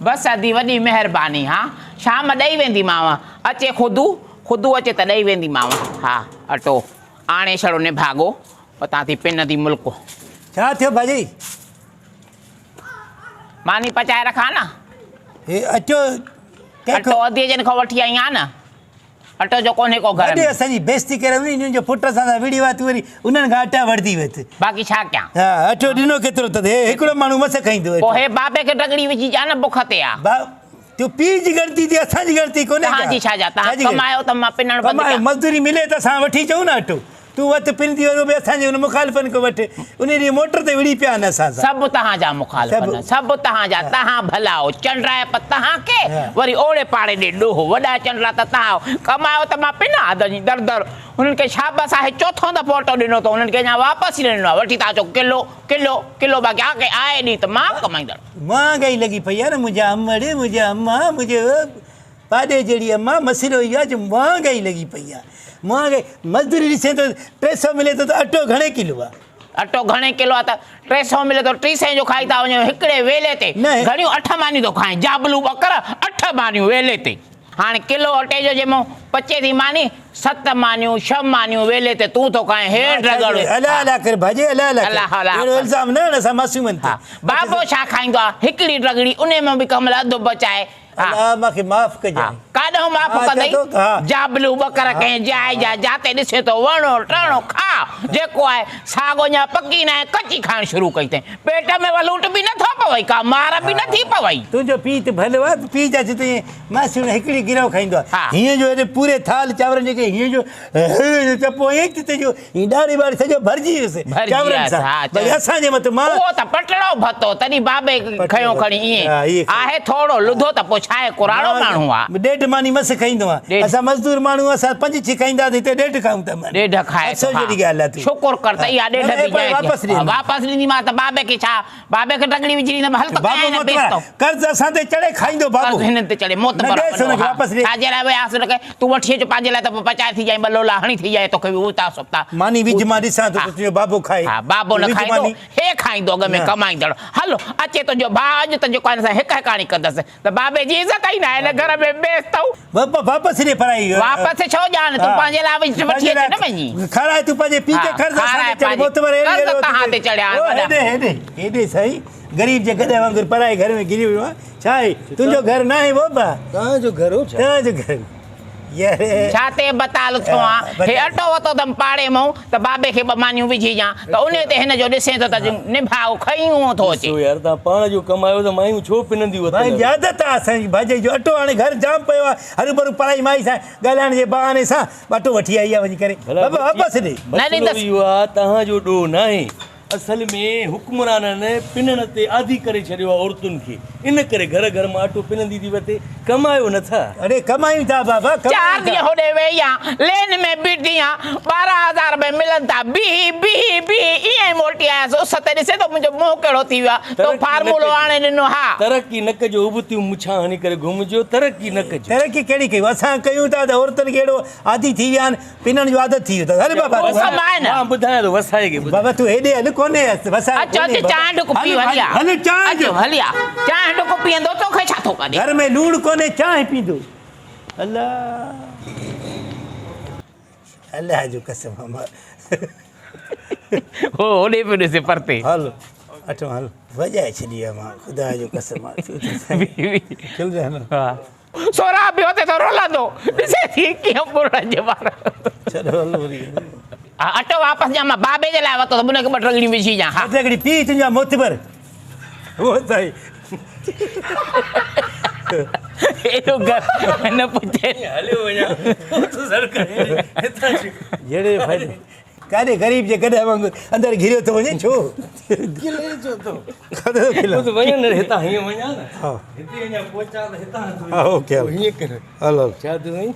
بس ادي وڏي مهرباني ها شام ڏئي وينديمانو اچي خدو خدو اچي ته ڏئي وينديمانو ها اٽو آڻي ڇڙو نڀاڳو پتان ٿي پنندي ملڪ. ڇا ٿيو ڀاڄي؟ ماني پچائي رکان نه. هي اٽو ڪنهن اٽو اديء جن کان وٺي آئي آهيان نه. اٽو جو ڪونهي ڪو گهر وڏي ۾. اسان جي بيستي ڪري وڃي انهن جو پٽ اسان سان وڙهي ويو آهي تون وري انهن کان اٽا وٺندي ويس. باقي ڇا ڪيان. ها اٽو ڏنو ڪيترو اٿس هي هڪڙو ماڻهو مس کائيندو پوء هي بابي کي ڊڳڙي وجهي ڏيان نه بک تي آ. با تو پيء جي ڳڻتي ٿي اسان جي ڳڻتي ڪونهي تهان جي ڇا جا تهان ڪمايو ته مان پنڻ بند ڪيان. مزدوري ملي ته اسان وٺي اچون نه اٽو. تون وت پنندي وڃ به اسان جي ان مخالفن کان وٺ. انهي ڏينهن موٽر تي وڙهي پيا آهن اسان سان. سڀ تهان جا مخالفن سڀ تهان جا تهان ڀلا هو چنڊرائپ تهان کي وري اوڙي پاڙي ڏي ڏوهه وڏا چنڊرا ته تهان هو ڪمايو ته مان پنان ها ڌڻي در در انهن کي شابس آهي چوٿون دفعو اٽو ڏنو اٿئون انهن کي اڃا واپس ئي نه ڏنو آهي وٺي ٿا اچو ڪلو ڪلو ڪلو باقي آ ڪي آئي ڏينهن ته مان ڪمائيندڙ. مهانگائي لڳي پئي آهي نه منهنجا امڙ منهنجا اما منهنجي پاڏي جهڙي اما مسئلو اهو آهي جو مهانگائي لڳي پئي آهي مهانگائي مزدوري ڏسين ٿو 300 ملي ٿو ته اٽو گهڻي ڪلو آهي. اٽو گهڻي ڪلو آهي ته 300 ملي ٿو 300 جو کائي ٿا وڃو هڪڙي ويلي تي گهڻيون اٺ مانيون ٿو کائين جابلو ٻڪر اٺ مانيون ويلي تي هاڻي ڪلو اٽي جو جي مون پچي ٿي ماني ست مانيون ڇهه مانيون ويلي تي تون ٿو کائين هي ڊڳڙ. الا الا ڪر ڀاڄي الا الا ڪر اهڙو الزام نه هڻ اسان معصومن تي. بابو ڇا کائيندو آهي هڪڙي ڊڳڙي انهي مان به ڪنهن مهل اڌ بچائي الله مان کي معاف ڪجانء. ڪاڏهون معاف ڪندئي؟ جابلو ٻڪر ڪنهن جاء جا جاتي ڏسين ٿو وڻ ٽڻ کاء جيڪو آهي ساڳ اڃا پڪي ناهي ڪچي کائڻ شروع ڪئي اٿئي پيٽ ۾ ولوٽ به نٿو پوئي ڪا مار به نٿي پوئي. تنهنجو پيء ته ڀلو آهي پيء جا چتي ماسيون هڪڙي گرهه کائيندو آهي هيئن جو هيڏي پوري ٿالهه چانورن جي کي هيئن جو هيئن جو چپو هيئن ته تنهنجو هي ڏاڙهي ٻاڙهي سڄو ڀرجي ويس چانورن سان ڀلي اسان جي مٿان مان اهو ته پٽڙو ڀتو تڏهن بابي کنيو کڻي ائين آهي ٿورو لڌو ته پوء ڇاهي ڪراڙو ماڻهو آ. ڏيڍ ماني مس کائيندو آهيان اسان مزدور ماڻهو اسان پنج ڇهه کائينداسين هتي ڏيڍ کائون ٿا ماني ڏيڍ کائي ٿو ها شڪر ڪر ته اها ڏيڍ به جائي واپس ڏينديمانس ته بابي کي ڇا بابي کي ٽنگڙي وجهي ڏيندم هل ته ڪيائين نه بيس تو. قرض اسان تي چڙهي کائيندو بابو. قرض هنن تي چڙهي موت نه ڏيس هن کي واپس ڏي. ڇا جي لاء وياس هن کي تون وٺي اچ پنهنجي لاء ته پوء پچائي ٿي جائين ٻه لولا هڻي ٿي جائين توکي به اوتا سوتا. ماني وجهه مان ڏسان ٿو ته تنهنجو بابو کائي. ها بابو نه کائيندو هي کائيندو اڳ ۾ ڪمائيندڙ هل اچي تنهنجو ڀاء اڄ ته جيڪو آهي نه سا هڪ هڪاڻي ڪندس. ته بابي جي عزت ئي ناهي هن گهر ۾ بيس تئون. بابا واپس ڏي پرائي. واپس ڇو ڏيان تون پنهنجي لاء وٺي اچ نه وڃي. کارائي تون پنهنجي پيء کي قرض اسان تي چڙهي معتبر اهڙي قرض تهان تي چڙهيا آهن وڏا. هيڏي هيڏي هيڏي سائين غريب جي گڏهه وانگر پرائي گهر ۾ گهري ويو آهين ڇا آهي تنهنجو گهر ناهي بابا. تهان جو گهر هو ڇا؟ تهان جو گهر. ڇا تي بتال ٿيو آن؟ هي اٽو وتو اٿم پاڙي مئون ته بابي کي ٻه مانيون وجهي ڏيان ته انهي تي هن جو ڏسين ٿو ته نڀاء کنيون ٿو اچي. ڏسو يار تان پاڻ جو ڪمايو ته مايون ڇو پننديون وتن. ڀائي عادت آ اسان جي ڀاڄائي جو اٽو هاڻي گهر جام پيو آ هروڀرو پرائي مائي سان ڳالهائڻ جي بهاني سان اٽو وٺي آئي آ وڃي ڪري بابا واپس ڏي. مسئلو اهو آ تهان جو ڏوهه ناهي اصل ۾ حڪمرانن پنڻ تي عادي ڪري ڇڏيو آهي عورتن کي ان ڪري گهر گهر مان اٽو پنندي ٿي وتي ڪمايو نه ٿا. اڙي ڪمايون ٿا بابا ڪمايون چار ڏينهن هوڏي ويهي آن لين ۾ بيٺي آن 12 هزار به ملن ٿا بيهي بيهي بيهي ائين ئي موٽي آيس اس تي ڏسين ٿو منهنجو منهن ڪهڙو ٿي ويو آهي تو فارمولو آڻي ڏنو ها. ترقي نه ڪجو ابتيون مڇان هڻي ڪري گهمجو ترقي نه ڪجو. ترقي ڪهڙي ڪيون اسان ڪيون ٿا ته عورتن کي اهڙو عادي ٿي ويا آهن پنڻ جو عادت ٿي ويو اٿس. هل بابا تون هل. آهي نه. مان ٻڌايان ٿو وسائي کي ٻڌاء. بابا تون هيڏي هل ڪونهي وسائي اچ اچ چانهه ڍڪ پي هلي آ. هل چانهه اچ هلي آ چانهه ڍڪ پيئندو توکي ڇا ٿو ڪڍي. گهر ۾ لوڻ ڪونهي چانهه پيئندو. الله الله جو قسم امر. هو هوڏي پيو ڏسي پرتي. هل اٺ هل. وڄائي ڇڏي آ مان خدا جو قسم آ. کل رهه نه. سهراب به اتي ٿو رلندو ڏسي ٿي ڪيئن ٻرڙن جي وار. ڇڏ هل وري. ها اٽو واپس ڏيان مان بابي جي لاء ورتو ته ان کي ٻه ٽرڳڙيون وجهي ڏيان ها. ٻه ٽرڳڙي پيء تنهنجو آ معتبر. هو سائين. ايڏو گهر نه پڇي. هليو وڃان ٿو سڙڪ هتان جهڙي فائدو. ڪاڏي غريب جي گڏهه وانگر اندر گهريو ٿو وڃين ڇو؟ کلي ڇو ٿو؟ ڪاڏي ٿو کلان؟ اتي وڃان نه هتان هيئن وڃان نه. ها. هتي اڃا پهچان ته هتان ٿو. ها اوڪي هل. هيئن ڪر. هل هل. ڇا ٿيو سائين؟